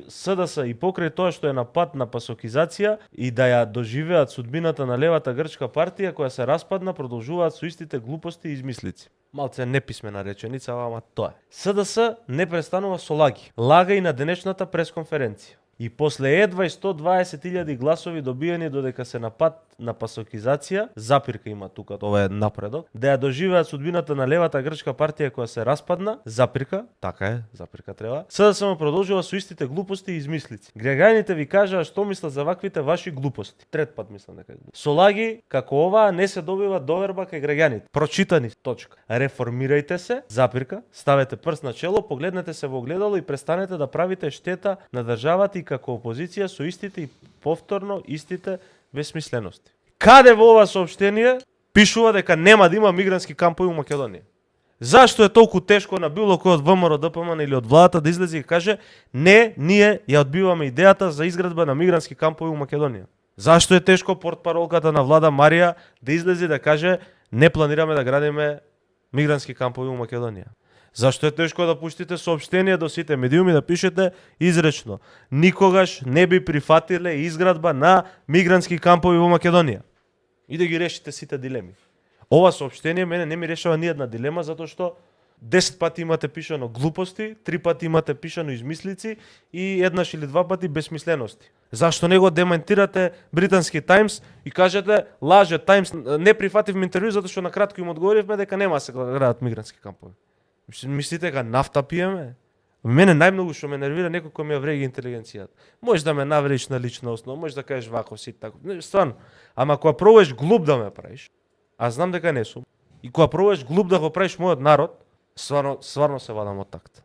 СДС и покрај тоа што е на пат на пасокизација и да ја доживеат судбината на левата грчка партија која се распадна, продолжуваат со истите глупости и измислици. Малце неписмена реченица, ама тоа е. СДС не престанува со лаги. Лага и на денешната пресконференција. И после едва и 120.000 гласови добиени додека се на пат на пасокизација, запирка има тука, ова е напредок, да ја доживеат судбината на левата грчка партија која се распадна, запирка, така е, запирка треба, сега само продолжува со истите глупости и измислици. Граѓаните ви кажаа што мислат за ваквите ваши глупости. Трет пат мислам дека е глупост. Со лаги, како оваа, не се добива доверба кај граѓаните. Прочитани, точка. Реформирајте се, запирка, ставете прст на чело, погледнете се во огледало и престанете да правите штета на државата и како опозиција со истите и повторно истите безсмислености. Каде во ова соопштение пишува дека нема да има мигрантски кампови во Македонија? Зашто е толку тешко на било кој од ВМРО, ДПМН или од владата да излезе и каже не, ние ја одбиваме идејата за изградба на мигрантски кампови во Македонија? Зашто е тешко портпаролката на влада Марија да излезе и да каже не планираме да градиме мигрантски кампови во Македонија? Зашто е тешко да пуштите соопштение до сите медиуми да пишете изречно никогаш не би прифатиле изградба на мигрантски кампови во Македонија и да ги решите сите дилеми? Ова соопштение мене не ми решава ни една дилема затоа што 10 пати имате пишано глупости, 3 пати имате пишано измислици и еднаш или два пати безсмислености. Зашто не го демонтирате британски Таймс и кажете лаже Таймс, не прифативме интервју затоа што на кратко им одговоривме дека нема да се градат мигрантски кампови? Мислите дека нафта пиеме? Мене најмногу што ме нервира некој кој ми ја вреги интелигенцијата. Можеш да ме навредиш на лична основа, можеш да кажеш вако си тако. Стварно, ама кога пробуваш глуп да ме правиш, а знам дека не сум, и кога пробуваш глуп да го правиш мојот народ, стварно се вадам од такт.